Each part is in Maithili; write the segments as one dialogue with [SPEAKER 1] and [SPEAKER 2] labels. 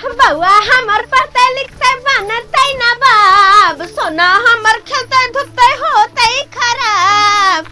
[SPEAKER 1] बउआ हमर पढ़ते लिखते बनते ना बाप, सोना हमर खेलते धुपते होते खराब।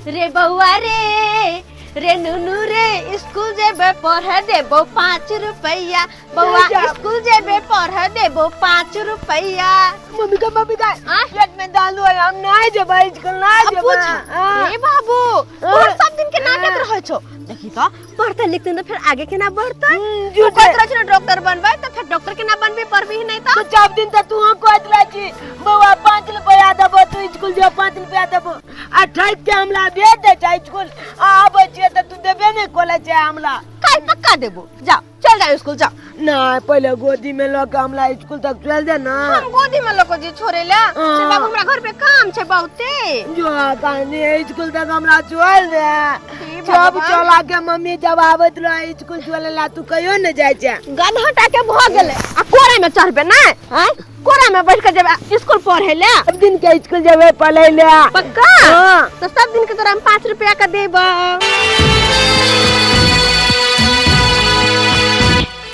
[SPEAKER 1] रे बउआ रे, रे नुनू रे, स्कूल जेबे पढ़े देबो 5 रुपया। बउआ स्कूल जेबे पढ़े देबो 5 रुपया।
[SPEAKER 2] मम्मी का, मम्मी का
[SPEAKER 1] आँ?
[SPEAKER 2] पेट में दाल हुआ, हम नहीं जेबै स्कूल, नहीं
[SPEAKER 1] अब
[SPEAKER 2] जेबै।
[SPEAKER 1] पूछ।
[SPEAKER 2] हाँ।
[SPEAKER 1] रे बाबू,
[SPEAKER 2] हाँ।
[SPEAKER 1] तोहर सब दिन के नाटक
[SPEAKER 2] हाँ।
[SPEAKER 1] रहै छौ। देखी तो पढ़ते लिखते तो फिर आगे केना बढ़तै? तू
[SPEAKER 2] झूठे।
[SPEAKER 1] कहैत रहै छी ना डॉक्टर बनबै, तो फिर डॉक्टर केना बनबी, पढ़बी नहीं तो?
[SPEAKER 2] तो सब दिन तो तू हम कहैत रहै छी बौआ 5 रुपया देबो, तू स्कूल जो 5 रुपया देबो, आ ठक के हमरा भेज दे छै स्कूल, आ आबै छियै तऽ तू देबे नहि कोले छै हमरा।
[SPEAKER 1] काल्हि पक्का देबो, जाओ चल जाओ स्कूल जाओ।
[SPEAKER 2] ना पहले गोदी में लऽ के हमरा स्कूल तक चल दे ना।
[SPEAKER 1] हम गोदी में लऽ के जे छोड़े ला,
[SPEAKER 2] हाँ।
[SPEAKER 1] से बाबू हमरा घर पे काम छै बहुते।
[SPEAKER 2] जो कहानी स्कूल तक हमरा चल दे।
[SPEAKER 1] हे
[SPEAKER 2] जब
[SPEAKER 1] भगवान।
[SPEAKER 2] चला के मम्मी जब आबैत रहे स्कूल चले ला, तू कहियो ने जाइ छै।
[SPEAKER 1] गन्हटा के भऽ गेलै, आ कोरा में चढ़बे ना, आँय? कोरा में बैठ के जेबै स्कूल पढ़े ले।
[SPEAKER 2] सब दिन के स्कूल जेबै पढ़े ले।
[SPEAKER 1] पक्का?
[SPEAKER 2] हाँ।
[SPEAKER 1] तो सब दिन के तोरा हम 5 रुपया के देबो।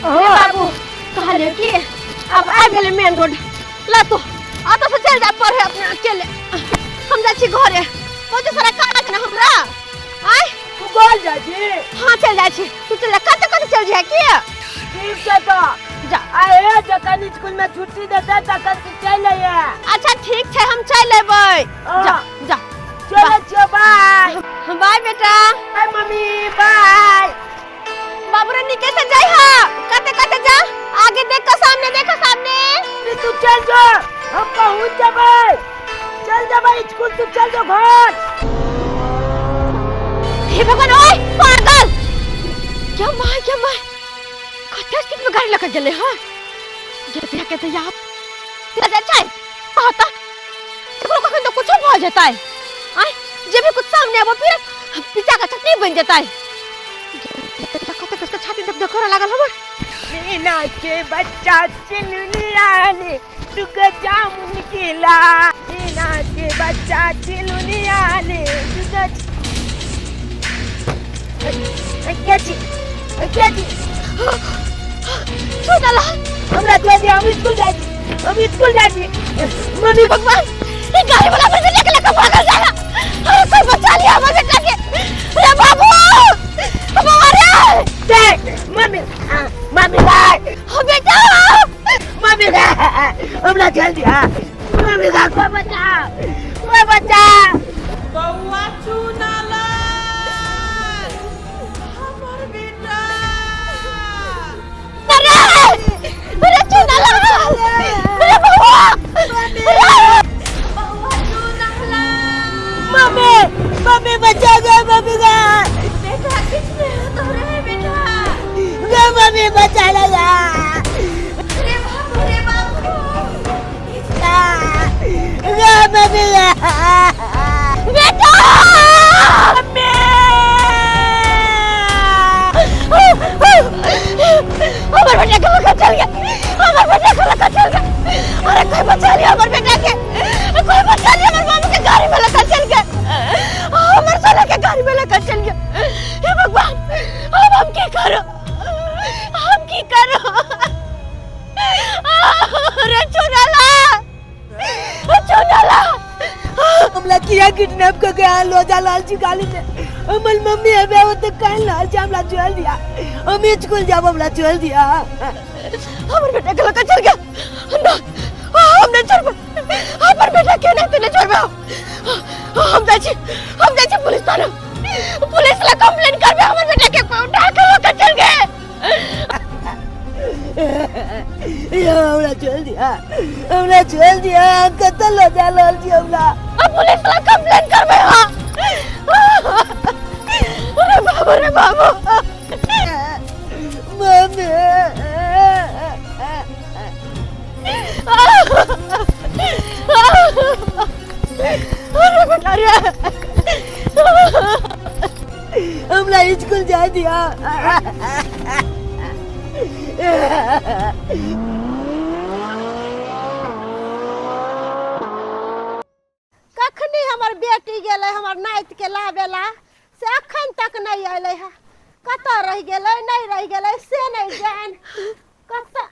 [SPEAKER 2] हाँ।
[SPEAKER 1] बाबू कहलियो कि अब आबि गेलै मेन रोड, ला तू ऑटो से चल जा पढ़े अपने अकेले, हम जाइ छी घरे, बहुते सारा काज ने हमरा। आय
[SPEAKER 2] तू घर जाइ छी?
[SPEAKER 1] हाँ चल जाइ छी, तू चल जा। कते कते चल जाइ की?
[SPEAKER 2] ठीक छै तो
[SPEAKER 1] जा।
[SPEAKER 2] आए जखन स्कूल में छुट्टी देतै तखन तू चलि अइहे।
[SPEAKER 1] अच्छा ठीक छै, हम चलि अयबै।
[SPEAKER 2] हाँ।
[SPEAKER 1] जा जा।
[SPEAKER 2] चलै छियौ, बाय।
[SPEAKER 1] बाय बेटा।
[SPEAKER 2] बाय मम्मी, बाय।
[SPEAKER 1] बाबू रे निके से जाई हा, कते कते जा, आगे देख के, सामने देख सामने।
[SPEAKER 2] तू चल जो, हम पहुंच जबै, चल जबै स्कूल, तू चल जो घर।
[SPEAKER 1] हे भगवान, ओए पागल, क्या माय, क्या माय, कते स्पीड में गाड़ी लगा गेले। हां जतिया के तो याद जा छै, कहता ककरो कखन तो कुछो भऽ जेतै। आय जे भी कुछ सामने आबो फिर पिता का चटनी बन जेतै। कते कस के छाती धक धक करे लागल हमर।
[SPEAKER 2] मीना के बच्चा चिलुनिया ने दुग जामुन केला, मीना के बच्चा चिलुनिया ने दुग के छी, के छी?
[SPEAKER 1] छोटा लाल
[SPEAKER 2] हमरा छोड़ दिया, हम स्कूल जाइ छी, हम स्कूल जाइ छी।
[SPEAKER 1] मम्मी भगवान, ये गाड़ी वाला मुझे लेके लेके भागल जाला, अरे कोई बचा लिया हमर बेटा के। अरे बाबू, बाबू अरे
[SPEAKER 2] देख मम्मी, हाँ, मम्मी गाय।
[SPEAKER 1] हाँ, बेटा।
[SPEAKER 2] मम्मी गाय, हमरा छोड़ दिया, मम्मी गाय, कोई बचा, कोई बचा।
[SPEAKER 3] बउआ चुना लाल हमर बेटा।
[SPEAKER 1] अरे अरे चुना लाल, अरे बउआ, अरे
[SPEAKER 3] बउआ चुना लाल।
[SPEAKER 2] मम्मी, मम्मी बचा गए, मम्मी गाय।
[SPEAKER 3] बेटा किछ नहीं होतो रे बेटा।
[SPEAKER 2] गे मम्मी बचा लगा।
[SPEAKER 3] रे बाबू, रे बाबू।
[SPEAKER 2] गे मम्मी गाय।
[SPEAKER 1] बेटा।
[SPEAKER 2] मम्मी।
[SPEAKER 1] हमर बेटा के लगा चल गया, हमर बेटा के लगा चल गया। अरे कोई बचा लिया हमर बेटा के, कोई बचा लिया। हमर बाबू के गाड़ी में लगा चल गया, हमर साला के गाड़ी में लगा चल गया। हे भगवान, अब हम की करो, हम की करो? अरे चुनाला, चुनाला।
[SPEAKER 2] हमला किया किडनैप कर गया लोजा लाल जी गाली में। हमर मम्मी हमें वो तो कहीं लाल जी हमला चल दिया, हम स्कूल जाब हमला चल दिया।
[SPEAKER 1] हमर बेटा के लगा चल गया ना, हम नहीं छोड़बे हमर बेटा के, नहीं तो छोड़बे हम। जाइ छी, हम जाइ छी पुलिस थाना, पुलिस ला कंप्लेन करबे, हमर बेटा के कोई उठा के लगा चल गए।
[SPEAKER 2] ये हमला चल दिया, हमला चल दिया, कतल लोजा लाल जी हमला।
[SPEAKER 1] अब पुलिस ला कंप्लेन करबे। हां अरे बाबू रे बाबू।
[SPEAKER 2] मम्मी।
[SPEAKER 1] अरे बेटा रे।
[SPEAKER 2] हमला स्कूल जा दिया।
[SPEAKER 1] कखनी हमर बेटी गेलै हमर नाति के लाबेला, से अखन तक नहीं अयलै है। कतऽ रहि गेलै, नहीं रहि गेलै से नहीं जान। कतऽ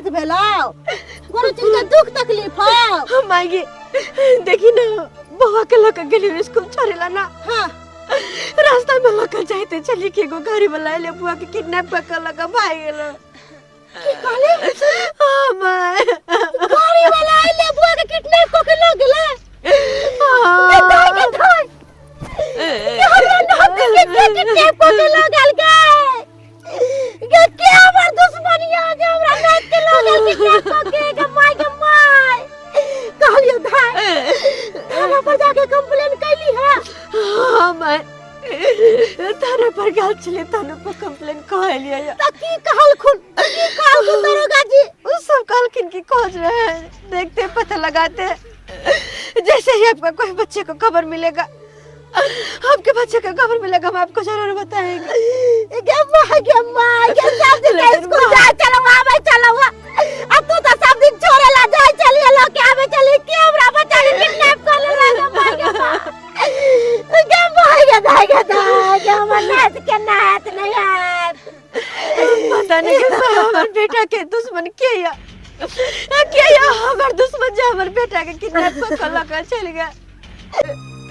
[SPEAKER 4] बात भेलौ? कोनो चीज के दुख तकलीफ हौ?
[SPEAKER 1] माय गे, देखी ना, बौआ के लऽ के गेली स्कूल छोड़े ला ना।
[SPEAKER 4] हाँ।
[SPEAKER 1] रास्ता में लऽ के जाइते छली कि एगो गाड़ी वाला एले, बुआ के किडनैप कऽ के लऽ के भागि गेलो।
[SPEAKER 4] की कहले?
[SPEAKER 1] हाँ माय।
[SPEAKER 4] गाड़ी वाला एले, बुआ के किडनैप कऽ के लऽ गेलै?
[SPEAKER 1] हाँ।
[SPEAKER 4] गे दाइ, गे दाइ, गे हमरा नाती के के किडनैप कऽ के लऽ गेल गे? गे के हमर दुश्मनी आ जे हमरा नात के लऽ गेल किडनैप कऽ के? गे माय, गे माय। कहलियौ दाइ, थाना पर जाके कंप्लेन कैली है?
[SPEAKER 1] हाँ माय, थाना पर गेल छलियै, थाना पर कंप्लेन कहलियै।
[SPEAKER 4] तऽ की कहलखुन, की कहलखुन दरोगा जी?
[SPEAKER 1] उ सब कहलखिन कि खोज रहे हैं, देखते पता लगाते हैं। जैसे ही आपका कोई बच्चे को खबर मिलेगा, आपके बच्चे का खबर मिलेगा, हम आपको जरूर बताएंगे।
[SPEAKER 4] गे माँ, गे माँ, गे सब दिन
[SPEAKER 1] लेकिन
[SPEAKER 4] स्कूल जाए चलो, आवे चलो। अब तू तो सब दिन छोड़े ला जाए चलिए, लो के आवे चली, के हमरा बच्चा के किडनैप कर ले? गे माँ, गे माँ, गे माँ, गे दाई, गे दाई, गे हमर नात के नात नहीं आत।
[SPEAKER 1] पता नहीं कि हमार बेटा के दुश्मन के या के या हमार दुश्मन जे हमार बेटा के किडनैप कर के लऽ के चल गया।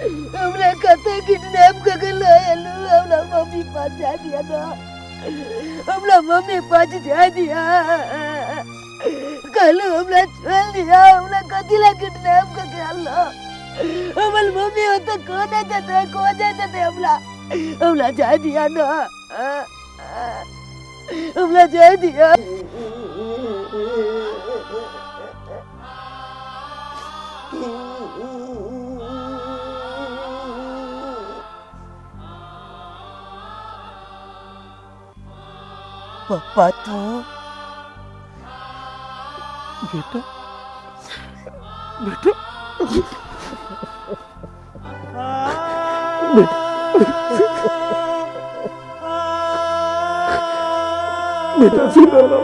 [SPEAKER 2] हमरा कते किडनैप कर के लऽ एलू? हमरा मम्मी पास जा दिया ना, हमरा मम्मी पास जा दिया। कहलू हमरा छोड़ दिया, हमरा कथी ला किडनैप कर के आनलो? हमर मम्मी होते को नहीं देते, को नहीं देते। हमरा हमरा जा दिया ना, हमरा जा दिया। पप्पा तू?
[SPEAKER 5] बेटा, बेटा, बेटा, सुन लो।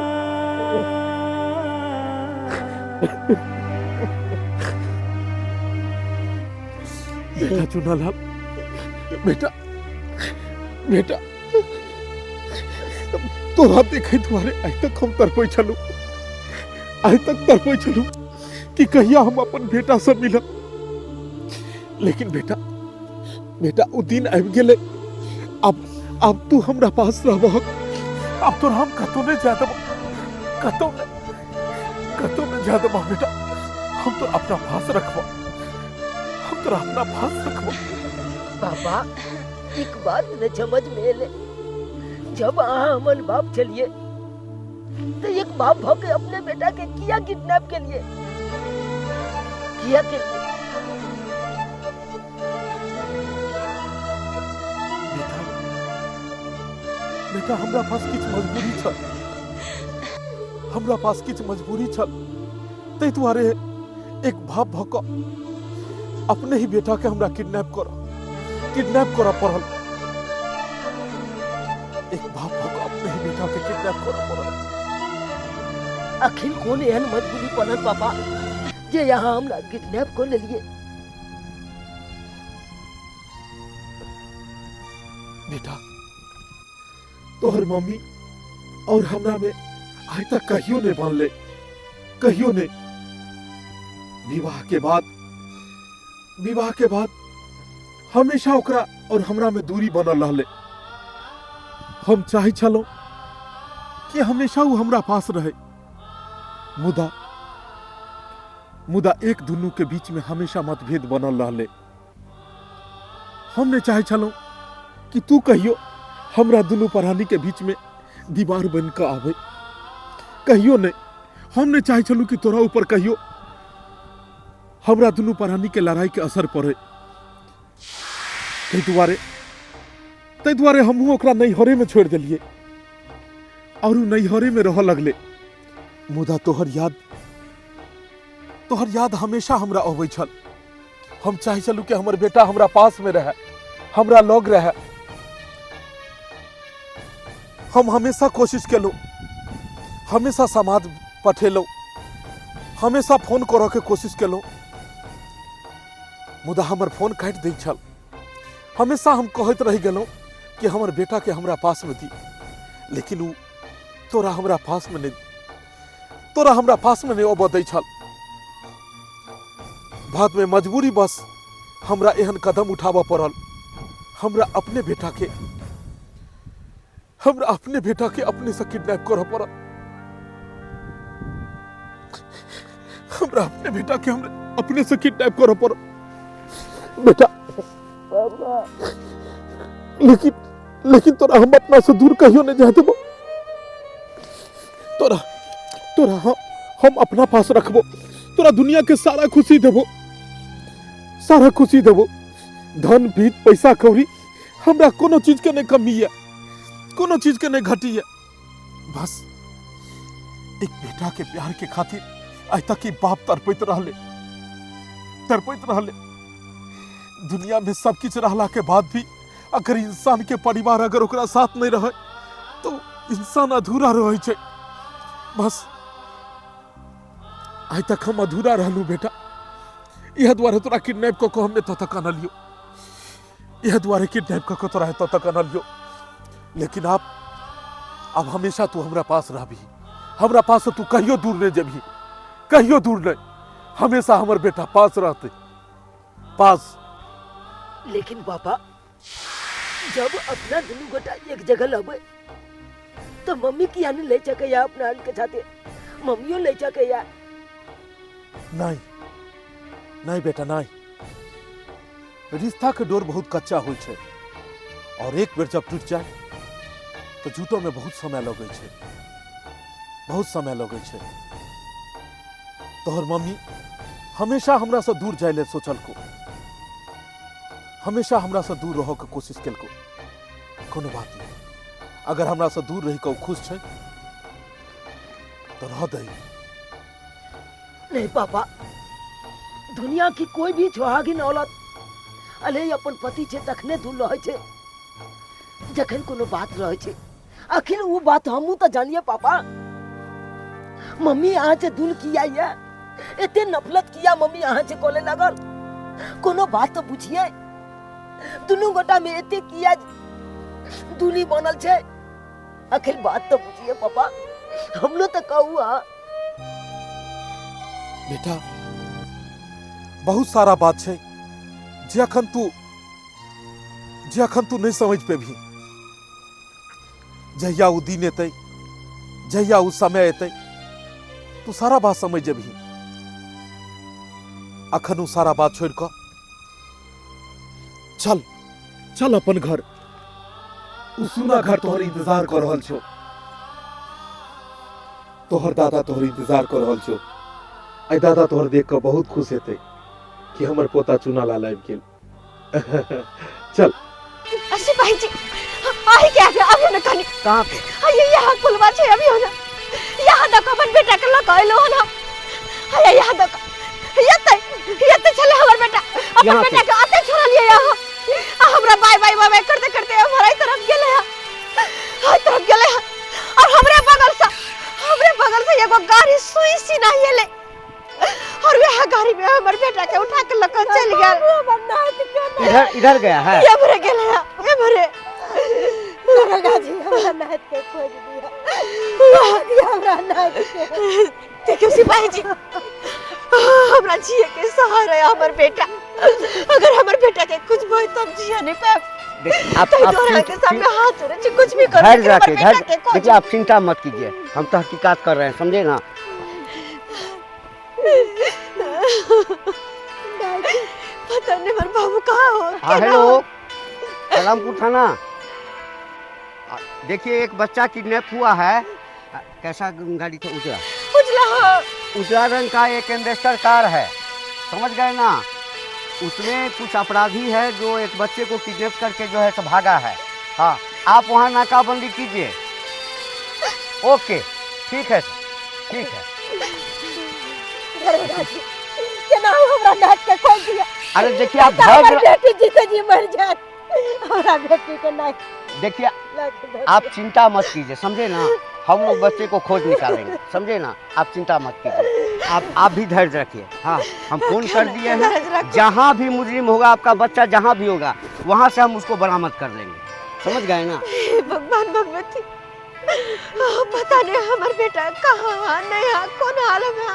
[SPEAKER 5] बेटा चुनालाल, बेटा, बेटा, तोरा देखे दुआरे आइ तक हम तड़पै छलहुँ, आइ तक तड़पै छलहुँ कि कहिया हम अपन बेटा से मिलब। लेकिन बेटा, बेटा, ओ दिन आबि गेलै। अब तू हमरा पास रहबह। अब तोरा हम कतौ नहि जाय देबौ, कतौ नहि, कतौ नहि जाय देबौ बेटा। हम तो अपना पास रखबो, हम तोरा अपना पास रखबो।
[SPEAKER 2] पापा, एक बात न समझ में एले, जब अहाँ हमर बाप छलिए तो एक बाप भ के अपने बेटा के किया किडनैप के लिए, किया के लिए?
[SPEAKER 5] बेटा, बेटा, हमरा पास किछु मजबूरी छल, हमरा पास किछु मजबूरी छल, ताहि दुआरे एक बाप भऽ कऽ अपने ही बेटा के हमरा किडनैप करऽ पड़ल। एक बाप भऽ कऽ अपने ही बेटा के किडनैप करऽ पड़ल।
[SPEAKER 2] अखिल कोन एहन मजबूरी पड़ल पापा जे यहाँ हमरा किडनैप कर लेलिए?
[SPEAKER 5] बेटा, तोहर मम्मी और हमरा में आइ तक कहियो नहीं बनले, कहियो नहीं। विवाह के बाद हमेशा ओकरा और हमरा में दूरी बनल रहले। हम चाहे छलहुँ कि हमेशा वो हमरा पास रहे, मुदा मुदा एक दुनू के बीच में हमेशा मतभेद बनल रहले। हम नहीं चाहे छलहुँ कि तू कहियो हमरा दुनू प्राणी के बीच में दीवार बन के आवे, कहियो नहीं। हम नहीं चाहे छलहुँ कि तोरा ऊपर कहियो हमरा दुनू प्राणी के लड़ाई के असर पड़े। ताहि दुआरे हमहूँ ओकरा नैहरे में छोड़ि देलियै और उ नैहरे में रहऽ लगले। मुदा तोहर याद हमेशा हमरा अबै छल। हम चाहै छलहुँ कि हमर बेटा हमरा पास में रहे, हमरा लग रहे। हम हमेशा कोशिश केलहुँ, हमेशा समाद पठेलहुँ, हमेशा फोन करऽ के कोशिश केलहुँ, मुदा हमर फोन काटि दै छल। हमेशा हम कहैत रहि गेलहुँ कि हमर बेटाके हमरा पासमे दी, लेकिन ओ तोरा हमरा पासमे नहि। तोरा हमरा पास में नहीं अबऽ दै छल। बाद में मजबूरी बस हमरा एहन कदम उठाबऽ पड़ल। हमरा अपने बेटा के, हमरा अपने बेटा के अपने से किडनैप करऽ पड़ल। हमरा अपने बेटा के हमरा अपने से किडनैप करऽ पड़ल बेटा। लेकिन लेकिन तोरा हम अपना से दूर कहियो नहीं जाए देबो। तोरा तोरा हम अपना पास रखबो, तोरा दुनिया के सारा खुशी देबो, सारा खुशी देबो। धन भीत पैसा कौड़ी हमरा कोनो चीज के नहीं कमी है, कोनो चीज के नहीं घटी है। बस एक बेटा के प्यार के खातिर आइ तक ई बाप तड़पैत रहले, तड़पैत रहले। दुनिया में सब किछु रहला के बाद भी अगर इंसान के परिवार अगर ओकरा साथ नहीं रहे तो इंसान अधूरा रहे छै। बस आइ तक हम अधूरा रहलू बेटा, इह दुआरे तोरा किडनैप कऽ के हम एतऽ तक अनलियो, इह दुआरे किडनैप कऽ के तोरा एतऽ तक अनलियो। लेकिन अब हमेशा तू हमरा पास रहबही, हमरा पास से तू कहियो दूर नहीं जेबही, कहियो दूर नहीं, हमेशा हमर बेटा पास रहते, पास।
[SPEAKER 2] लेकिन पापा जब अपना दुनू गोटा एक जगह रहबै तो मम्मी किया नहीं ले सकैया अपना के साथे? मम्मियो ले सकैया।
[SPEAKER 5] नहीं नहीं बेटा नहीं, रिश्ता के डोर बहुत कच्चा होइ छै और एक बेर जब टूट जाए तो झूठो में बहुत समय लगै छै, बहुत समय लगै छै। तोहर मम्मी हमेशा हमरा से दूर जाय ले सोचलको, हमेशा हमरा से दूर रह के कोशिश केलको। कोनो बात नहीं, अगर हमरा से दूर रह के खुश छै तो रह दही।
[SPEAKER 2] नहीं पापा, दुनिया की कोई भी सुहागिन औरत अले अपन पति छे तखने दूर रहे छे जखन कोनो बात रहे छे। आखिर वो बात हमू तो जानिए पापा। मम्मी अहाँ से दूर किया ये एते नफरत किया मम्मी अहाँ से कोले लगल? कोनो बात तो पूछिए। दुनू गोटा में एते किया दूरी बनल छे? आखिर बात तो पूछिए पापा, हमरो तो कहू। हाँ
[SPEAKER 5] बेटा, बहुत सारा बात छे जे अखन तू, जे अखन तू नहीं समझ पेबही। जहिया उ दिन एतै, जहिया उ समय एतै, तू सारा बात समझ जेबही। अखन उ सारा बात छोड़ कऽ चल, चल अपन घर। उ सुना घर तोहर इंतजार कर रहल छौ, तोहर दादा तोहर इंतजार कर रहल छौ। आइ दादा तोहर देख कऽ बहुत खुश हेतै कि हमर पोता चूना लाल आबि गेल। चल।
[SPEAKER 1] अरे भाई जी, आही क्या है? अभी ना कहीं।
[SPEAKER 6] कहाँ पे?
[SPEAKER 1] अये यहाँ पुलवा छे अभी हो ना। यहाँ देखो अपन बेटा के लग आइलो हो ना। अये यहाँ देखो। ये ते चले हमर बेटा। अपन
[SPEAKER 6] यहाँ पे।
[SPEAKER 1] बेटा के आते छोड़लिए यहाँ। आ हमरा बाय बाय बाय बाय करते करते हमारा तरफ गेले है, हर तरफ गेले है। और हमरे बगल से एगो गाड़ी सुई सी नहीं एले और वह गाड़ी में हमर बेटा के उठा के लकर चल गेल।
[SPEAKER 6] इधर इधर गया है।
[SPEAKER 1] ये भरे गेल है, ये भरे।
[SPEAKER 4] दारोगा जी हमरा नाथ के खोज दिया, दिया हमरा नाथ के।
[SPEAKER 1] देखियो सिपाही जी, हमरा जिए के सहारा है हमर बेटा। अगर हमर बेटा के कुछ भय तब जिया नहीं पाएब।
[SPEAKER 6] देखिए, आप
[SPEAKER 1] तो
[SPEAKER 6] आप
[SPEAKER 1] तोरा के सामने हाथ जोड़े छी, कुछ भी करो,
[SPEAKER 6] धैर्य
[SPEAKER 1] लेकिन हमर
[SPEAKER 6] रखिए,
[SPEAKER 1] बेटा
[SPEAKER 6] धैर्य
[SPEAKER 1] के खोज।
[SPEAKER 6] देखिए, आप चिंता मत कीजिए, हम तहकीकात कर रहे हैं, समझे ना।
[SPEAKER 1] पता नहीं मेरे बाबू कहाँ हो,
[SPEAKER 6] हाँ,
[SPEAKER 1] केना
[SPEAKER 6] हेलो,
[SPEAKER 1] हो।
[SPEAKER 6] कलामपुर थाना। देखिए एक बच्चा किडनैप हुआ है। कैसा गाड़ी था? उजला।
[SPEAKER 1] उजला, हाँ।
[SPEAKER 6] उजला रंग का एक एम्बेसडर कार है, समझ गए ना। उसमें कुछ अपराधी है जो एक बच्चे को किडनैप करके जो है सो भागा है। हाँ, आप वहाँ नाकाबंदी कीजिए। ओके, ठीक है, ठीक है।
[SPEAKER 4] दारोगा जी, केना हमरा नाथ के खोज दिया?
[SPEAKER 6] अरे देखिए, आप
[SPEAKER 4] हमर
[SPEAKER 6] धैर्य
[SPEAKER 4] बेटी जीते जी मर जात, हमरा बेटी के नाथ
[SPEAKER 6] देखिए, आप चिंता मत कीजिए, समझे ना। हम लोग बच्चे को खोज निकालेंगे, समझे ना। आप चिंता मत कीजिए, आप भी धैर्य रखिए। हाँ, हम फोन कर दिए हैं, जहाँ भी मुजरिम होगा आपका बच्चा जहाँ भी होगा वहाँ से हम उसको बरामद कर लेंगे, समझ गए ना।
[SPEAKER 1] हे भगवान भगवती, पता नहीं हमर बेटा कहाँ नहीं है, कौन हाल में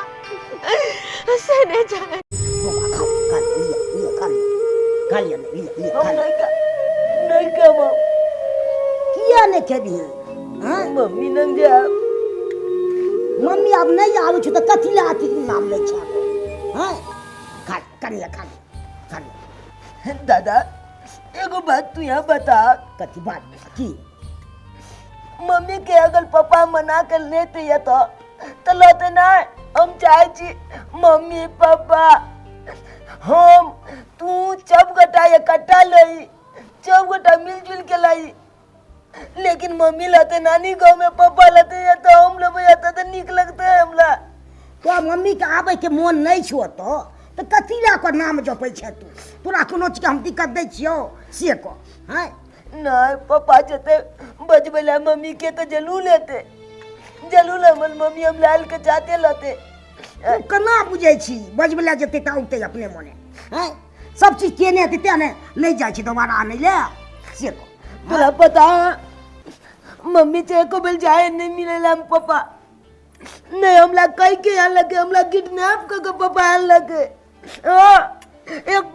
[SPEAKER 1] है, से नहीं जाने।
[SPEAKER 2] खा लिया, लिया, खा लिया, खा लिया, लिया, लिया, खा लिया। नहीं खाबो। किया नहीं खेबी? हाँ मम्मी नंग जा। मम्मी आब नहीं आबै छौ तऽ कथी लए अथी नाम लै छै? हाँ खा, कनिया खा लिया, खा लिया। दादा एगो बात तू यहाँ बता। कथी बात? की मम्मी के अगर पापा मना कर लेते या तो लौते ना। हम चाहे छी मम्मी पापा हम तू सब गोटा इकट्ठा लई, सब गोटा मिलजुल के लाई, लेकिन मम्मी लाते नानी गाँव में, पापा लाते या तो हम लोग जाते तो निक लगते है हमला। तो मम्मी के आबे के मोन नहीं छो तो कथी ला कर नाम जपै छै तू? तोरा कोनो चीज हम दिक्कत दै छियौ से कह? हैं नहीं पापा जते बजबेला मम्मी के तो जलू लेते, जलू हमर मम्मी हम लाल के जाते लाते। तू केना बुझै छी बजबेला जते त औते अपने मोने? हैं सब चीज केने हेतै तें ने नहीं जाइ छी दोबारा आनै ले से कह। तोरा पता मम्मी से एको बेल जाए नहीं मिलेला हम पापा नहीं हमला कह के आन लगे, हमला किडनैप कर के पापा आन लगे। एक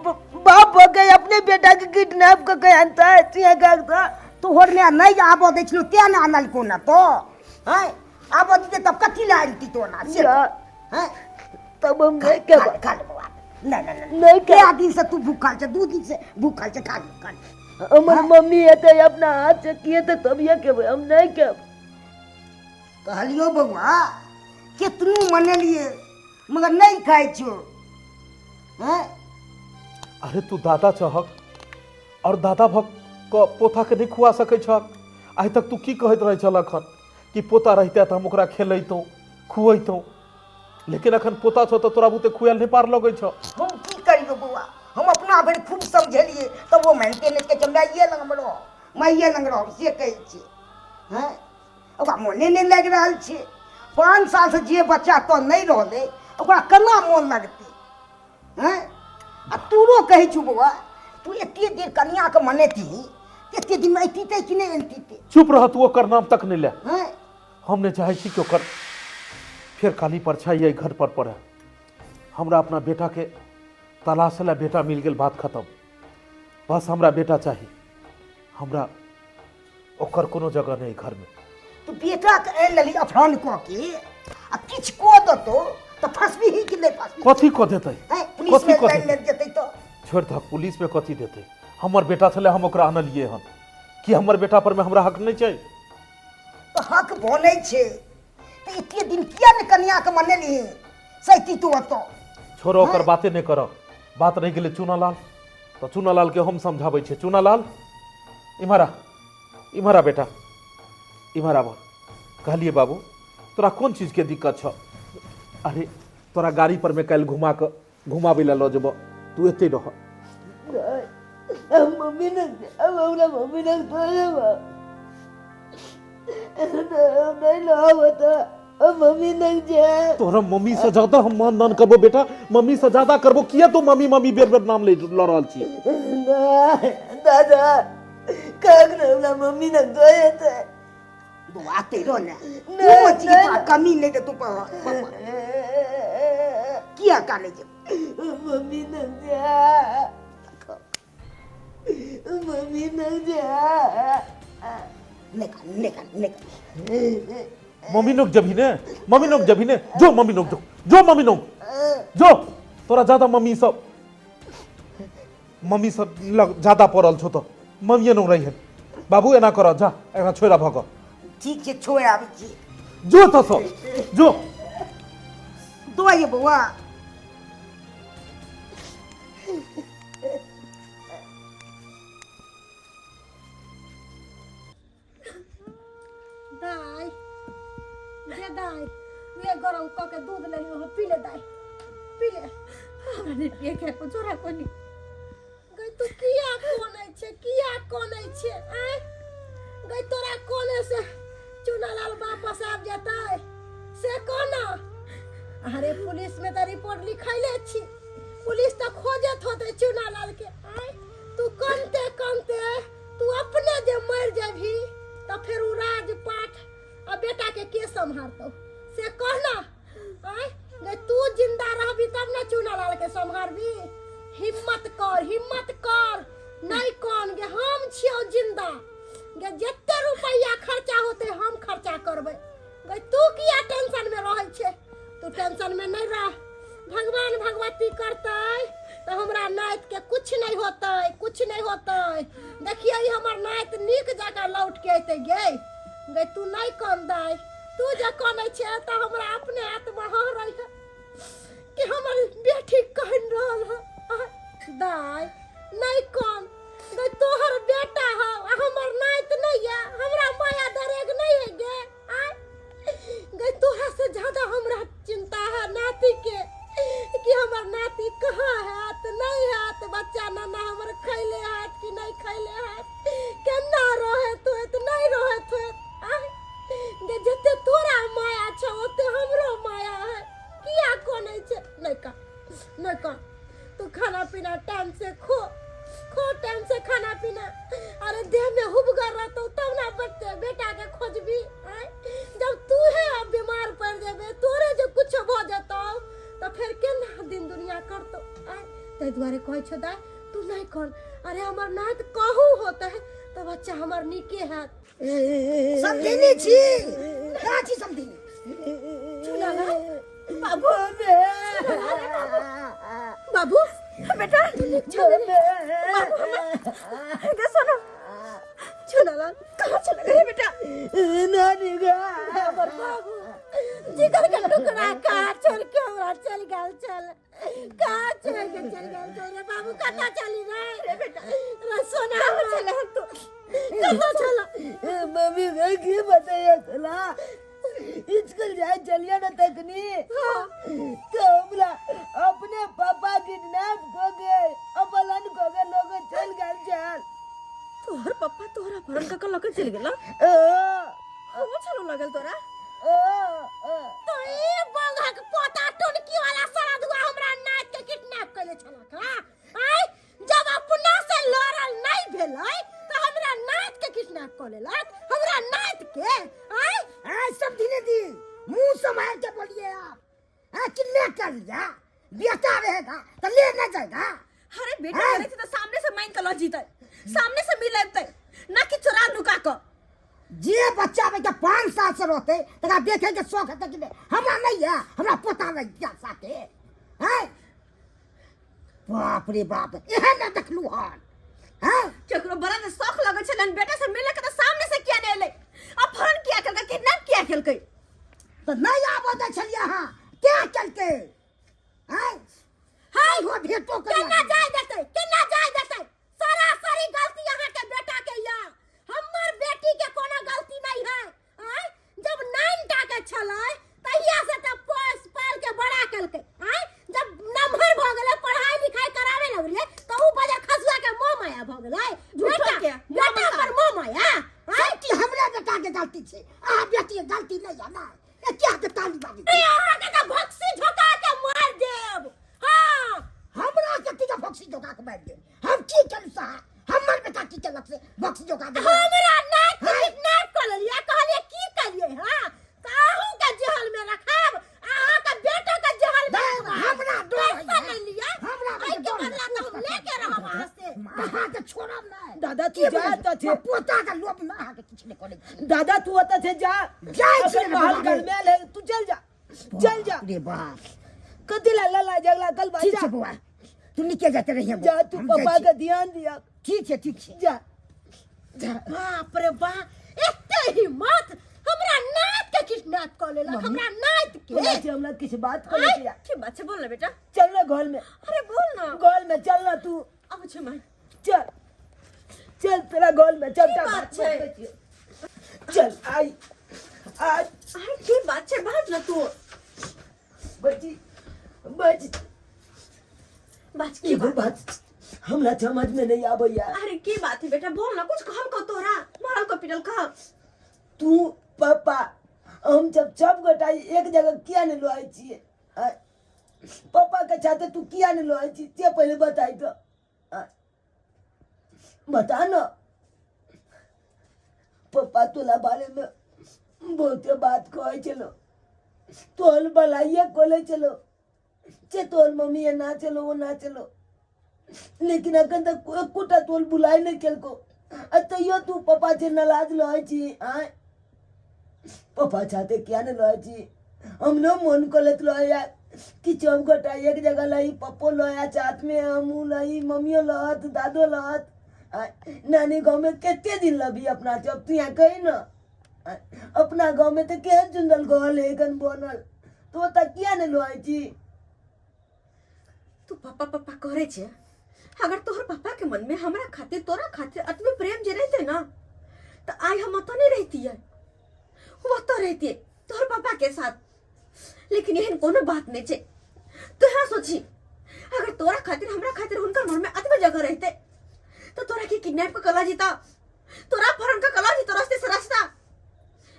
[SPEAKER 2] बाप हो गए अपने बेटा के किडनैप कर के आनता है तिया का। तोहर में नहीं आबऽ दै छलौ तें ने आनल को ना तो। हैं आबऽ दिते तब कथी लए आनती तो ना से? हैं तब हम नहीं के खा ले बौआ। नहीं नहीं नहीं नहीं क्या दिन से तू भूखल छै, 2 दिन से भूखल छै, खा ले, खा ले। हमर मम्मी हेतै अपना हाथ से किए तऽ तब ये खेबै, हम नहीं खेब। कहलियो बौआ केतनो मनेलिए मगर नहीं खाइ छौ। हैं
[SPEAKER 5] अरे तू दादा छहक और दादा भक क पोता के नहीं खुआ सकै छहक। आइ तक तू की कहैत रहै छल अखन कि पोता रहिते तऽ हम ओकरा खेलैतहुँ खुअैतहुँ, लेकिन अखन पोता छौ तऽ तोरा बुते खुआयल नहीं पार लगै छौ।
[SPEAKER 2] हम की करियो बौआ, हम अपना भरि खूब समझेलिए तब वो मानिते नहीं कहै छै माइए लग रह, माइए लग रह से कहै छै। हैं ओकरा मोने नहीं लागि रहल छै। 5 साल से जे बच्चा तो नहीं रहलै ओकरा केना मोन लगतै? हैं आ तोरो कहै छौ बौआ तू एते देर कनियाके मनेती एते दिनमे अइती कि नहि अनती?
[SPEAKER 5] चुप रह तू, ओकर नाम तक नहीं ले। हैं हम नहीं चाहे छी कि ओकर फेर काली परछाई एहि घर पर पड़े। हमरा अपना बेटा के तलाश ला बेटा मिल गेल, बात खत्म। बस हमरा बेटा चाही, हमरा ओकर कोनो जगह नहीं घर में।
[SPEAKER 2] तू बेटा के आनि लेली अपहरण कऽ के आ किछु कऽ देतौ तऽ फंसबिही कि नहि फंसबिही?
[SPEAKER 5] कथी कऽ देतै?
[SPEAKER 2] पुलिस
[SPEAKER 5] कथी
[SPEAKER 2] में
[SPEAKER 5] कऽ
[SPEAKER 2] लाइन
[SPEAKER 5] देतै?
[SPEAKER 2] लागि जेतै तऽ
[SPEAKER 5] छोड़ि दहक, पुलिस में कथी देतै? हमर बेटा छलै, हम ओकरा आनलियै हन, कि हमर बेटा पर में हमरा हक नहि छै?
[SPEAKER 2] तऽ हक बनै छै तऽ एते दिन किया ने कनियाके मनेलही सैती तू ओतऽ?
[SPEAKER 5] छोड़ो ओकर बाते नहि करऽ। बात रहि गेलै चूनालाल, तऽ चूनालाल के हम समझाबै छियै। चूनालाल इम्हर आ, इम्हर आ बेटा, इम्हर आबऽ। कहलियै बाबू तोरा कोन चीजके दिक्कत छौ? अरे तोरा गाड़ी पर में काल्हि घुमा कऽ घुमाबै लए लऽ जेबऽ, तू एतै रह।
[SPEAKER 2] मम्मी ने हमरा मम्मी ने नहीं लाओ तो मम्मी नहीं जाए।
[SPEAKER 5] तोरा मम्मी से ज्यादा हम मान दान करबो बेटा, मम्मी से ज्यादा करबो। किया तू मम्मी मम्मी बेर बेर नाम ले लऽ रहल छी?
[SPEAKER 2] दादा काक ने हमरा मम्मी ने दोए ते बौआ तेरो ने कोनो चीज तोरा कमी नहीं दे तू पापा किया काने जे मम्मी ने जा, मम्मी ने जा। नहीं खा, नहीं खा, नहीं खा।
[SPEAKER 5] मम्मी नोक जबी ने, मम्मी नोक जबी ने, जो मम्मी नोक जो, जो मम्मी नोक जो। तोरा ज्यादा मम्मी सब, मम्मी सब लग ज्यादा पड़ल छौ तो मम्मीए नोक रही है। बाबू एना कर जा, एकरा छोड़ा भऽ कऽ।
[SPEAKER 2] ठीक छै छोड़ि आबै छी।
[SPEAKER 5] जो तो सब जो
[SPEAKER 2] दो बौआ।
[SPEAKER 4] दाई जे दाई वे गरम कऽ के दूध लेली हो, पी ले दाई, पी ले।
[SPEAKER 1] हमरा नहि पिए के जोरा कोनी।
[SPEAKER 4] गई तू किया कोनै छै, किया कोनै छै? आँय गई तोरा कोने से चुनालाल वापस आबि जेतै से कोना? अरे पुलिस में तऽ रिपोर्ट लिखैले छी, पुलिस तऽ खोजत होतै चुनालाल के। आँय तू कनते कनते तू अपने जे मरि जेबही तऽ फेर उ राजपाट आ बेटा के के सम्हारतौ से कह ना। आय गे, तू जिंदा रहबी तब ना चुनालाल के सम्हारबी। हिम्मत कर, हिम्मत कर, नहीं कौन गे, हम छियौ जिंदा गे। जते रुपैया खर्चा होते हम खर्चा करबै गे। तू किया टेंशन में रहै छे? तू टेंशन में नहीं रह। भगवान भगवती करतै तऽ हमरा नाति के कुछ नहीं होतै, कुछ नहीं होतै। देखिए, ई हमर नाति नीक जकाँ लौट के अयतै गे। गे तू नहीं कन दाइ, तू जे कनै छे तऽ हमरा अपने आत्मा हहरै है कि हमर बेटी कन रहल है। दाइ नहीं कन गे, तोहर बेटा है आ हमर नाति नहीं है, हमरा माया दरेग नहीं है गे। आय गे, तोरा से ज्यादा हमरा चिंता है नाती के कि हमर नाती कहाँ हैत नहीं हैत, बच्चा नाना हमर खैले हैत कि नहीं खैले हैत, केना रहत होत नहीं रहत होत। आय गे, जते तोरा माया छौ ओते हमरो माया है। किया कोनै छै? नहीं कह, नहीं कह। तू खाना पीना टाइम से खो, खो टाइम से खाना पीना। अरे देह में हुबगर रहतो तब ना बचते बेटा के खोजबी। आय जब तू है अब बीमार पड़ जेबे, तोरे जो कुछ भ जेतो तो फिर केना दिन दुनिया करतो? आय ताहि दुआरे कहै छौ दाय, तू नहीं कर। अरे हमर नात कहू होते है तो बच्चा हमर नीके हैत।
[SPEAKER 2] समझिनी छी, कहाँ छी समझिनी?
[SPEAKER 3] चुना बाबू, बाबू बेटा, बाबू हमर सुनो। चुनालाल कहाँ चला गए बेटा?
[SPEAKER 2] नानी गा,
[SPEAKER 4] हमर बाबू जिगर के टुकड़ा कहाँ छोड़ के हमरा चल गेल? चल कहाँ छोड़ के चल गेल? चल रे बाबू, कहाँ चली रे? रे बेटा रे सोना,
[SPEAKER 3] चले हम तो
[SPEAKER 4] कहाँ चला?
[SPEAKER 2] मम्मी का की बताया चला, स्कूल जाए चलिए ना तकनी तो हमरा अपने पापा किडनैप हो गए, अपहरण हो गए, लोग चल गए चल।
[SPEAKER 3] तोहर पप्पा तोहरा अपहरण कर लके चल गेला? वो चलो लगल तोरा।
[SPEAKER 4] तो ई बंगक पोता टुनकी वाला सारा दुआ हमरा नाच के किडनैप कइले छला का? आय जब अपना से लड़ल नहीं भेलै तो हमरा नाच के किडनैप क लेलक, हमरा नाच के। आय
[SPEAKER 2] आय सब धीरे दी मुंह संभाल के बोलिए आप। हाँ, किडनैप कर लिया, बेटा रहेगा तो ले ना जाएगा।
[SPEAKER 3] अरे बेटा करे थी तो सामने से मांग के ल जीते, सामने से मिल लेते ना कि चुरा नुका क।
[SPEAKER 2] जे बच्चा बेटा 5 साल से रोते तकरा देखे के शौक है कि नहीं? हमरा नहीं है, हमरा पोता नहीं क्या साथे हैं। बाप रे बाप, एहन ना देखलू हन। हैं
[SPEAKER 3] केकरो बड़ा ने शौक लगै छलन बेटा से मिले के तो सामने से किया नहीं एलै, अपहरण किया केलकै, किडनैप किया केलकै?
[SPEAKER 2] तो नहीं आबऽ दै छलियै अहाँ, क्या केलकै? हैं हाय हो भेटो कर
[SPEAKER 4] केना जाय देतै, केना जाय देतै? सरासरी गलती अहाँ के बेटा के या, हमर बेटी के कोनो गलती नहीं है। आय जब 9 टा के छलै तहिया से त पोस पाल के बड़ा केलकै। आय जब नमहर भ गेलै, पढ़ाई लिखाई करावे लगलियै त ऊ बजर खसुआ के मोह माया भ गेलै।
[SPEAKER 3] झूठो
[SPEAKER 4] बेटा
[SPEAKER 3] के, मोह
[SPEAKER 4] बेटा
[SPEAKER 3] माया।
[SPEAKER 4] पर मोह माया। आय
[SPEAKER 2] की हमरा बेटा के गलती छै, अहाँ बेटी के गलती नहीं है ना। ए क्या के ताली बाजी?
[SPEAKER 4] अरे अहाँ के त भक्सी झोका के मार देब। हाँ
[SPEAKER 2] हमरा के की भक्सी झोका के मार देब? हम की केलु साहब? हमर बेटा की केलक से भक्सी झोका देब?
[SPEAKER 4] हमरा नाक के किडनैप कर लेलियै, कहलियै की करियै? हाँ त अहूँ के जेहल में रखब, अहाँ के बेटो के जेहल में
[SPEAKER 2] नहीं,
[SPEAKER 4] रखब।
[SPEAKER 2] हमरा डर है।
[SPEAKER 4] पैसा नहीं लिया,
[SPEAKER 2] हमरा
[SPEAKER 4] एहि के
[SPEAKER 2] डर है।
[SPEAKER 4] बदला त हम लेके रहब अहाँ से।
[SPEAKER 2] अहाँ के छोड़ब नहीं।
[SPEAKER 7] दादा तू
[SPEAKER 2] की
[SPEAKER 7] जा
[SPEAKER 2] बुझलियै?
[SPEAKER 7] तऽ छे।
[SPEAKER 2] पोता के लोभ में अहाँ के किछु नहि करै छी।
[SPEAKER 7] दादा तू ओतऽ छे जा।
[SPEAKER 2] जाइ छी
[SPEAKER 7] अखन
[SPEAKER 2] रे
[SPEAKER 7] महल
[SPEAKER 2] बाबा रे।
[SPEAKER 7] गरमायल है, तू चल जा, चल जा।
[SPEAKER 2] बाप रे बाप,
[SPEAKER 7] कथी ला लला झगड़ा कल
[SPEAKER 2] ठीक
[SPEAKER 7] जा
[SPEAKER 2] छै बौआ, तू निके जाते रहिए।
[SPEAKER 7] जा तू,
[SPEAKER 2] हम
[SPEAKER 7] पापा
[SPEAKER 2] जाइ छी।
[SPEAKER 7] के ध्यान दिया।
[SPEAKER 2] ठीक छै, ठीक छै,
[SPEAKER 7] जा जा।
[SPEAKER 4] बाप रे बाप, एते हिम्मत हमरा नात के किडनैप कऽ लेलक, हमरा नात के।
[SPEAKER 7] बोला छै हमरा किछु बात करे छै।
[SPEAKER 3] की बात छै? बोल ना बेटा।
[SPEAKER 7] चल ना घर में।
[SPEAKER 3] अरे बोल ना।
[SPEAKER 7] घर में चल ना तू।
[SPEAKER 3] अब छै माई।
[SPEAKER 7] चल चल तेरा घर में चल।
[SPEAKER 3] की बात छै?
[SPEAKER 7] चल आई आज।
[SPEAKER 3] अरे की बात छै, बाज ना तू।
[SPEAKER 7] बच्ची बच
[SPEAKER 3] बाज, की
[SPEAKER 7] एगो
[SPEAKER 3] बात?
[SPEAKER 7] बात हमरा समझ में नहीं आबैया।
[SPEAKER 3] अरे की बात है बेटा, बोल ना। कुछ कहल को तोरा? मारल को पिटल का?
[SPEAKER 7] तू पापा हम जब सब गोटा एक जगह किया नहीं लोआई छियै? आँय? पापा के साथे तू किया नहीं लोआई छी से पहले बताई तो। आँय? बता ना, पापा तोला बारे में बहुते बात कहै छलो, तोहल बलाइए कोले चलो जे तोहल मम्मी ये ना चलो वो ना चलो, लेकिन अखन तक एकोटा तोहल बुलाइ नहीं केलको। आ तैयो तू पप्पा से नाराज रहै छी। आँय पप्पा चाहते किया नहीं रहै छी? हमरो मन करैत रहैया कि सब गोटा एक जगह रही, पप्पो लया साथ में, हमहूँ रही, मम्मियो रहत, दादो रहत। आँय नानी गाँव में कते दिन लबी अपना सब, तू यहाँ कही ना। आँय अपना गाँव में तऽ केहन सुन्दर घर है कन बनल, तो ओतऽ किया नहीं रहै छी?
[SPEAKER 3] तू पापा पापा करे छे, अगर तोहर पापा के मन में हमरा खातिर तोरा खातिर अतबे प्रेम जे रहते ना, तो आई हम ओतऽ नहीं रहती है, वो ओतऽ रहती तोहर पापा के साथ। लेकिन एहन कोनो बात नहीं छे। तू यहाँ सोची, अगर तोरा खातिर हमरा खातिर हुनकर मन में अतबे जगह रहते तो तोरा के किडनैप के कला जीता, तोरा अपहरण के कला जीता रास्ते से रास्ता।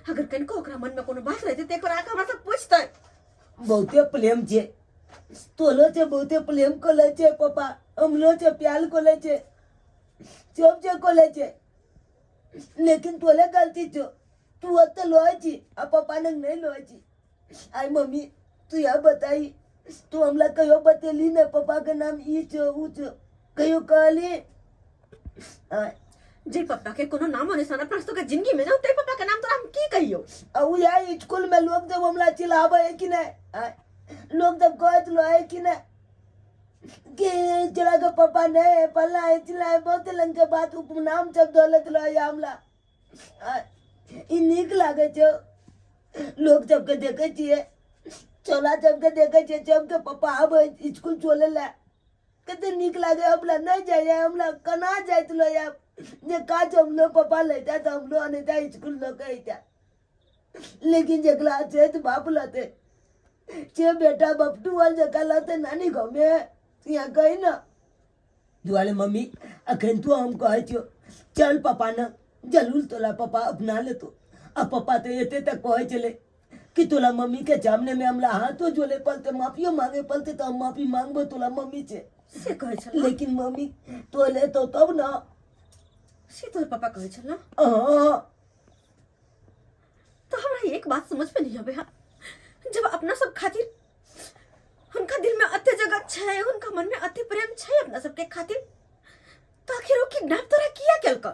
[SPEAKER 3] अगर कनको ओकरा मन में कोनो बात रहते तो एक बार आके हमरा से पूछते।
[SPEAKER 7] बहुते प्रेम छे तोलो छे, बहुते प्रेम कोले छे पप्पा, हमरो छे प्यार कोले छे, सब छे कोले छे, लेकिन तोले गलती छो, तू ओते लोए छी आ पप्पा ने नहीं लोए छी। आई मम्मी तू यह बताई, तू हमला कहियो बतेली ने पप्पा के नाम ई छो ऊ छो, कहियो कहली?
[SPEAKER 3] जे पप्पा के कोनो नामो निशान अपना के जिंदगी में ना, ते पप्पा के नाम तोरा हम की कहियो?
[SPEAKER 7] आ उ यार स्कूल में लोग जब हमला चिल्लाबे है कि नहीं, लोग जब कहत लो है कि नहीं कि चला के पप्पा नहीं है, पल्ला है, चिल्ला है, बहुत रंग के बात उपनाम सब दौलत लो है हमला। ई नीक लागे छो। लोग सबके देखे छियै, चोला सबके देखे छियै, सबके पप्पा आबै स्कूल चले ला, कते नीक लागे। हमरा नहीं जाइए, हमरा केना जाइत लो आब जे काज हमरो पप्पा लेता तऽ हमरो अनता स्कूल लऽ के अइता। लेकिन जकरा छै तऽ बाप लते छे बेटा बपटू वाल जका लते नानी गाँव में, यहाँ कही ना दुआरे मम्मी अखन तो हम कहै छियो चल पप्पा न जरूर तोला पप्पा अपना लेतो। आ पप्पा तो एते तक कहै छलै कि तोला मम्मी के सामने में हमरा हाथो जोड़े पड़ते, माफियो मांगे पड़ते, तो हम माफी मांगबो तोला मम्मी से।
[SPEAKER 3] से कहै छल?
[SPEAKER 7] लेकिन मम्मी तोले तो तब ना।
[SPEAKER 3] से तोहर पापा कहै छल ना?
[SPEAKER 7] हाँ।
[SPEAKER 3] तो हमरा एक बात समझ में नहीं आवे हा, जब अपना सब खातिर उनका दिल में अते जगह छै, उनका मन में अते प्रेम छै अपना सबके खातिर, तो आखिर वो किडनैप तोरा किया केलको?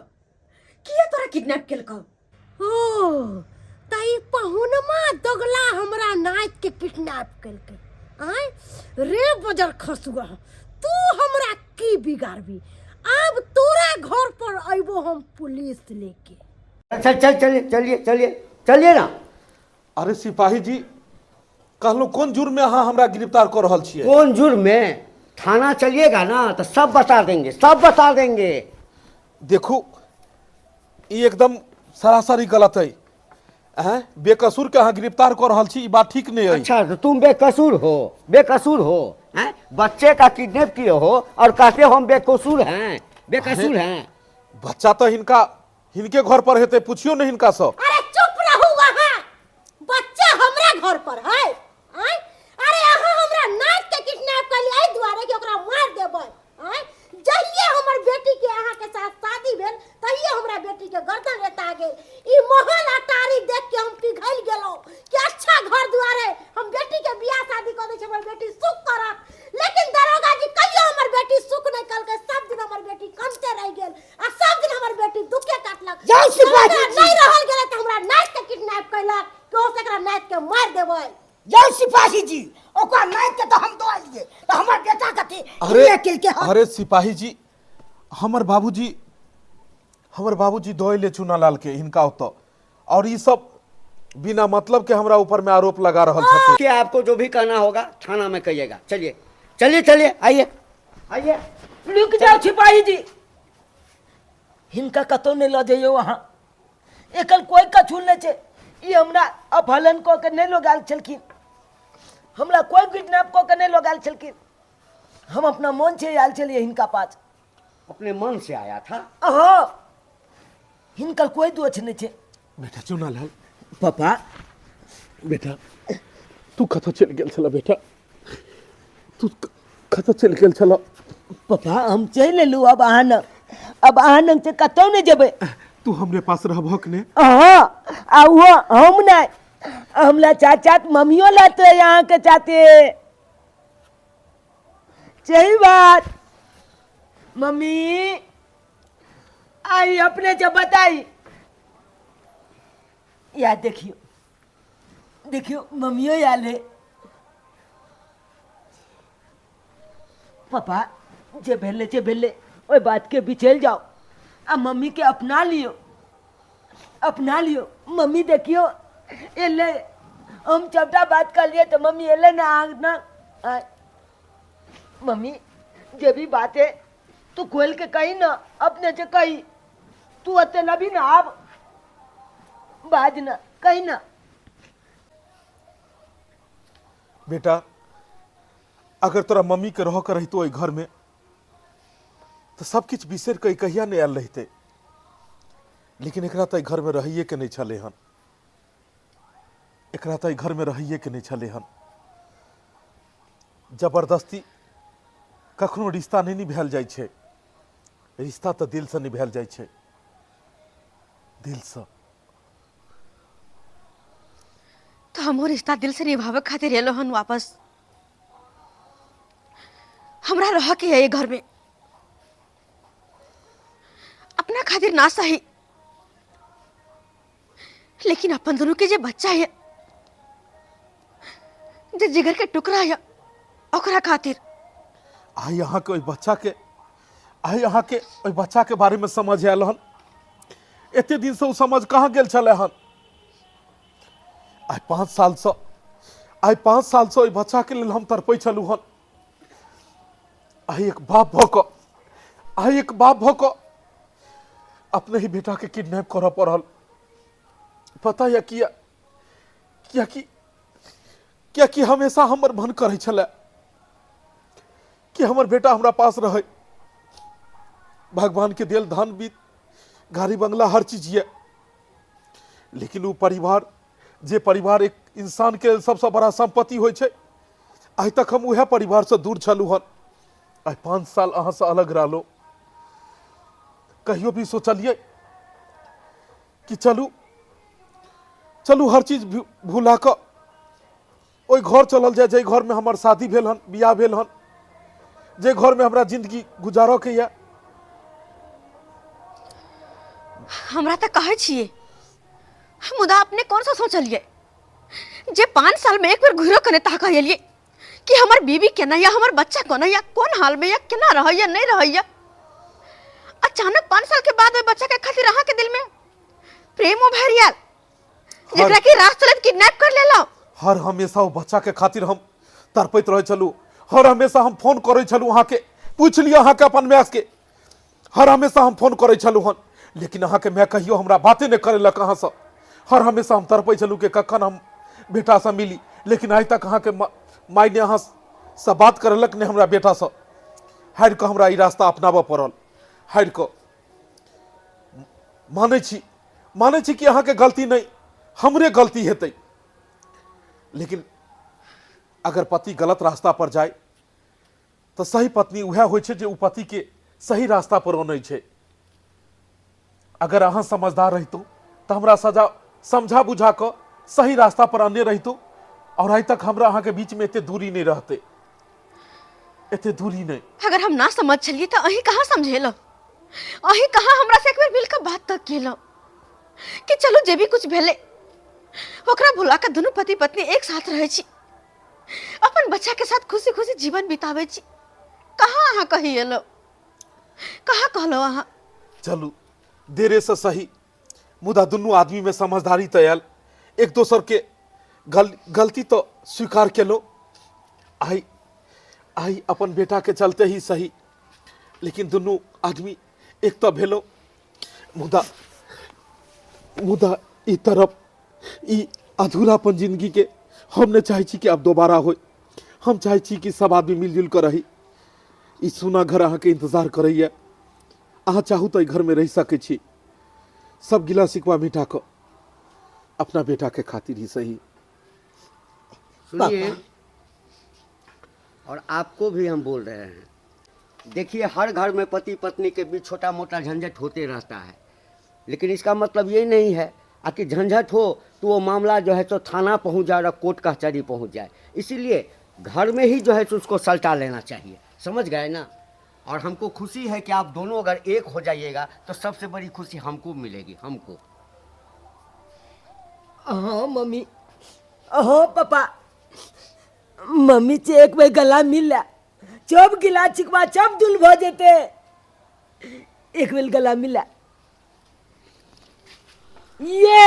[SPEAKER 3] किया तोरा किडनैप केलको?
[SPEAKER 4] ओ त ई पहुनमा दोगला हमरा नाइत के किडनैप केलकै। आय रे बजर खसुआ, तू हमरा की बिगाड़बी? आब तोरा घर पर अइबो हम पुलिस लेके।
[SPEAKER 6] चल चल चलिए चलिए चलिए चलिए ना।
[SPEAKER 5] अरे सिपाही जी, कहलहुँ कोन जुर्म में अहाँ हमरा गिरफ्तार कऽ रहल छियै?
[SPEAKER 6] कोन जुर्म में? थाना चलिएगा ना तो सब बता देंगे, सब बता देंगे।
[SPEAKER 5] देखू ई एकदम सरासरी गलत है, हैं बेकसूर के अहाँ गिरफ्तार कऽ रहल छी, ई बात ठीक नहीं है।
[SPEAKER 6] अच्छा तो तुम बेकसूर हो, बेकसूर हो हैं? बच्चे का किडनैप किए हो और कहते हो हम बेकसूर हैं, बेकसूर हैं।
[SPEAKER 5] बच्चा तो हिनका हिनके घर पर हेतै, पूछियो नहीं हिनका से।
[SPEAKER 4] अरे चुप रहू, वहाँ बच्चा हमरा घर पर है। आय अरे अहाँ हमरा नाच के किडनैप कर लिया एहि दुआरे कि ओकरा मार देबै। आय जहिये हमर बेटी के अहाँ के साथ शादी भेल तहिये हमरा बेटी के गर्दन रेता गेल। ई महल अटारी देख के हम पिघल गेलहुँ कि अच्छा घर दुआरे हम बेटी के बियाह शादी कऽ दै छी, हमर बेटी सुख करत। लेकिन दरोगा जी कहियो हमर बेटी सुख नहि कलकै, सब दिन हमर बेटी कमते रहि गेल आ सब दिन हमर बेटी दुखे काटलक।
[SPEAKER 7] जाउ सिपाही
[SPEAKER 4] हमरा
[SPEAKER 7] जी।
[SPEAKER 4] नहि रहल गेलै तऽ हमरा नाच के किडनैप कयलक कि ओ से एकरा नाच के मारि देबै।
[SPEAKER 7] जाउ सिपाही जी, ओकरा नाच के तऽ हम दऽ एलियै तऽ हमर बेटा कथी
[SPEAKER 5] अरे
[SPEAKER 7] किडनैप केलकै हन?
[SPEAKER 5] अरे सिपाही जी, हमर बाबूजी, हमर बाबूजी दऽ एलै चूनालाल के हिनका ओतऽ, और ई सब बिना मतलब के हमरा ऊपर में आरोप लगा रहल छथिन।
[SPEAKER 6] कि आपको जो भी कहना होगा थाना में कहिएगा। चलिए चलिए चलिए आइए आइए।
[SPEAKER 2] रुक जाओ सिपाही जी, हिनका कतौ नहीं लऽ जइयौ अहाँ, एकर कोई कछू नहीं छै। ई हमरा अपहरण कऽ के नहीं लऽ गेल छलखिन, हमरा कोई किडनैप कऽ के नहीं लऽ गेल छलखिन, हम अपना मन से आयल छलियै हिनका पास।
[SPEAKER 6] अपने मन से आया था?
[SPEAKER 2] हाँ, हिनकर कोई दोष नहीं छै।
[SPEAKER 5] बेटा चुनालाल।
[SPEAKER 2] पापा।
[SPEAKER 5] बेटा तू कतऽ चलि गेल छल? बेटा तू कतऽ चलि गेल छल?
[SPEAKER 2] पापा हम चलि एलहुँ, अब अहाँ न, अब अहाँ लग से कतहु नहि जेबै।
[SPEAKER 5] तू हमरे पास रहबहक ने?
[SPEAKER 7] हाँ, आ वो हम नहीं, हमला चाचा मम्मियों लाते यहाँ के चाचे। सही बात मम्मी आई अपने जब बताई या देखियो देखियो मम्मियों आले। पापा जे भेले जे भेले ओहि बात के बिचल जाओ आ मम्मी के अपना लियो, अपना लियो। मम्मी देखियो एले हम सबटा बात कर लिए तो मम्मी एले ना आ ना आ। मम्मी जे भी बात है तू खोल के कही ना, अपने से कही, तू अते लभी ना आप बाज ना कही ना।
[SPEAKER 5] बेटा अगर तोरा मम्मी के रह के रहितो घर में तो सब किछु बिसरि के कहिया नहीं आयल रहिते, लेकिन एकरा तो घर में रहिए के नहीं छलै हन, एकरा तो घर में रहिए के नहीं छलै हन। जबरदस्ती कखनो रिश्ता नहीं निभायल जाइ छै, रिश्ता तो दिल से निभायल जाइ छै, दिल से।
[SPEAKER 1] तो हमो रिश्ता दिल से निभावे खातिर एलो हन वापस, हमरा रह के है ये घर में, अपना खातिर ना सही लेकिन अपन दोनों के जे बच्चा है, जे जिगर के टुकड़ा है, ओकरा खातिर।
[SPEAKER 5] आई यहाँ के ओहि बच्चा के, आई यहाँ के ओहि बच्चा के बारे में समझ आयल हन, एते दिन से ओ समझ कहाँ गेल छलै हन। आइ 5 साल से, आइ 5 साल से ओहि बच्चा के लेल हम तड़पै छलहुँ हन। आइ एक बाप भऽ कऽ, आइ एक बाप भऽ कऽ अपने ही बेटा के किडनैप करऽ पड़ल। पता यऽ किया? कियाकि, कियाकि हमेशा हमर मन करै छलै कि हमर बेटा हमरा पास रहै। भगवान के देल धन बीत गाड़ी बंगला हर चीज ये, लेकिन वो परिवार जे परिवार एक इंसान के सबसे बड़ा संपत्ति होइ छै, आइ तक हम उएह परिवार से दूर छलहुँ हन। आइ 5 साल अहाँ से अलग रहलो, कहियो भी सोचलिए कि चलू चलू हर चीज भुला कऽ ओहि घर चलल जाय जाहि घर में हमर शादी भेल हन, बियाह भेल हन, जे घर में हमरा जिंदगी गुजारऽ के यऽ।
[SPEAKER 1] हमरा तऽ कहै छियै, मुदा अपने कौन सा सोचलिए जे 5 साल में एक बेर घुरो कने ताकऽ एलिए कि हमर बीबी केना या हमर बच्चा कोना या कोन हाल में या केना रहैया नहीं रहैया। अचानक 5 साल के बाद ओहि बच्चा के खातिर अहाँ के दिल में प्रेम उभर आयल जेकरा कि राह चलत किडनैप कर लेलहुँ।
[SPEAKER 5] हर हमेशा ओ बच्चा के खातिर हम तड़पैत रहै छलहुँ, हर हमेशा हम फोन करै छलहुँ अहाँके, पूछि लिअ अहाँके अपन माय के, हर हमेशा हम फोन करै छलहुँ हन, लेकिन अहाँके माय कहियो हमरा बाते नहि करेलक अहाँसँ। हर हमेशा हम तड़पै छलहुँ कि कखन हम बेटासँ मिली, लेकिन आइ तक अहाँके माय ने अहाँसँ बात करेलक ने हमरा बेटासँ। हारि कऽ हमरा ई रास्ता अपनाबऽ पड़ल, हारि कऽ। मानै छी, मानै छी कि अहाँके गलती नहि, हमरे गलती हेतै, लेकिन अगर पति गलत रास्ता पर जाय तऽ सही पत्नी उएह होइ छै जे ओ पतिके सही रास्ता पर अनै छै। अगर अहाँ समझदार रहितहुँ तऽ हमरा सजा समझा बुझा कऽ सही रास्ता पर अनने रहितहुँ और आइ तक हमरा अहाँके बीचमे एते दूरी नहि रहतै, एते दूरी नहि।
[SPEAKER 1] अगर हम ना समझ छलियै तऽ अहीं कहाँ समझेलहुँ, अहीं कहाँ हमरा से एक बेर मिलकर बात तक केलहुँ कि चलू जे भी कुछ भेलै ओकरा भुला कऽ दुनू पति पत्नी एक साथ रहै छी, अपन बच्चा के साथ खुशी खुशी जीवन बिताबै छी। कहाँ अहाँ कही एलहुँ, कहाँ कहलहुँ अहाँ?
[SPEAKER 5] चलू देरे से सही, मुदा दुनू आदमी में समझदारी तऽ आयल, एक दोसर के गलती तो स्वीकार केलहुँ। आइ आइ अपन बेटा के चलते ही सही, लेकिन दुनू आदमी एक तऽ भेलहुँ, मुदा मुदा ई तरफ ई अधूरापन जिंदगी के हम नहीं चाहै छी कि आब दोबारा होय। हम चाहै छी कि सब आदमी मिलजुल कऽ रही। ई सोना घर अहाँके इंतजार करैए, अहाँ चाहू तऽ एहि घरमे रहि सकै छी। सब गिला शिकवा मिटा कऽ अपना बेटा के खातिर ही सही।
[SPEAKER 6] सुनिए, और आपको भी हम बोल रहे हैं, देखिए हर घर में पति पत्नी के बीच छोटा मोटा झंझट होते रहता है। लेकिन इसका मतलब ये नहीं है आ कि झंझट हो तो वो मामला जो है सो थाना पहुंच जाए और कोर्ट कचहरी पहुंच जाए। इसीलिए घर में ही जो है सो उसको सलटा लेना चाहिए, समझ गए ना। और हमको खुशी है कि आप दोनों अगर एक हो जाइएगा तो सबसे बड़ी खुशी हमको मिलेगी, हमको।
[SPEAKER 7] हाँ मम्मी, हाँ पापा, मम्मी से एक बेर गला मिल ला, चब गिला छिकवा चब दुल भ जेते, एक बेर गला मिला। ये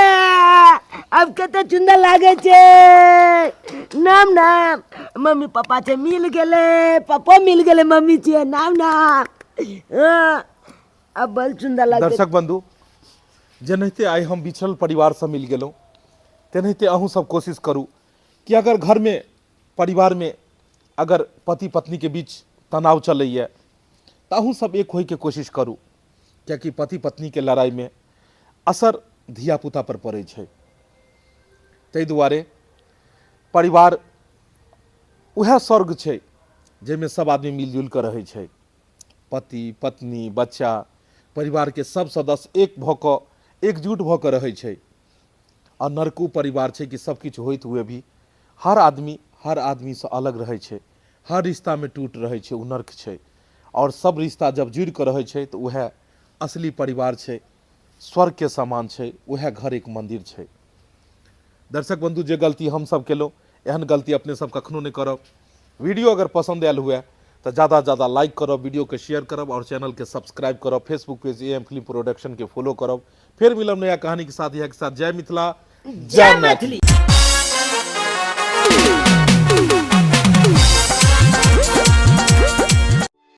[SPEAKER 7] अब कते सुंदर लागे छे। नाम नाम मम्मी पापा से मिल गेले, पापा मिल गेले मम्मी से, नाम नाम। हाँ, अब बल सुंदर लागे।
[SPEAKER 5] दर्शक बंधु, जेनाहिते आइ हम बिछड़ल परिवारसँ मिल गेलहुँ, तेनाहिते अहूँ सब कोशिश करू कि अगर घरमे परिवारमे अगर पति पत्नीके बीच तनाव चलैए तऽ अहूँ सब एक होइके कोशिश करू, कियाकि पति पत्नीके लड़ाइमे असर धियापुता पर पड़ै छै। ताहि दुआरे परिवार उएह स्वर्ग छै जाहिमे सब आदमी मिलजुलि कऽ रहै छै। पति पत्नी बच्चा परिवारके सब सदस्य एक भऽ कऽ एकजुट भऽ कऽ रहै छै। आ नरक ओ परिवार छै कि सब किछु होइत हुए भी हर आदमी हर आदमीसँ अलग रहै छै, हर रिश्तामे टूट रहै छै, ओ नर्क छै। आओर सब रिश्ता जब जुड़ि कऽ रहै छै तऽ उएह असली परिवार छै, स्वर्गके समान छै, उएह घर एक मन्दिर छै। दर्शक बंधु, जे गलती हमसब केलहुँ एहन गलती अपने सब कखनो नहि करब। वीडियो अगर पसंद आयल हुए तऽ ज़्यादा ज़्यादा लाइक करब, वीडियो के शेयर करब और चैनल के सब्सक्राइब करब। Facebook page A M film production के फॉलो करब। फिर मिलब नया कहानी के साथ। यह के साथ जय मिथिला, जय मैथिली।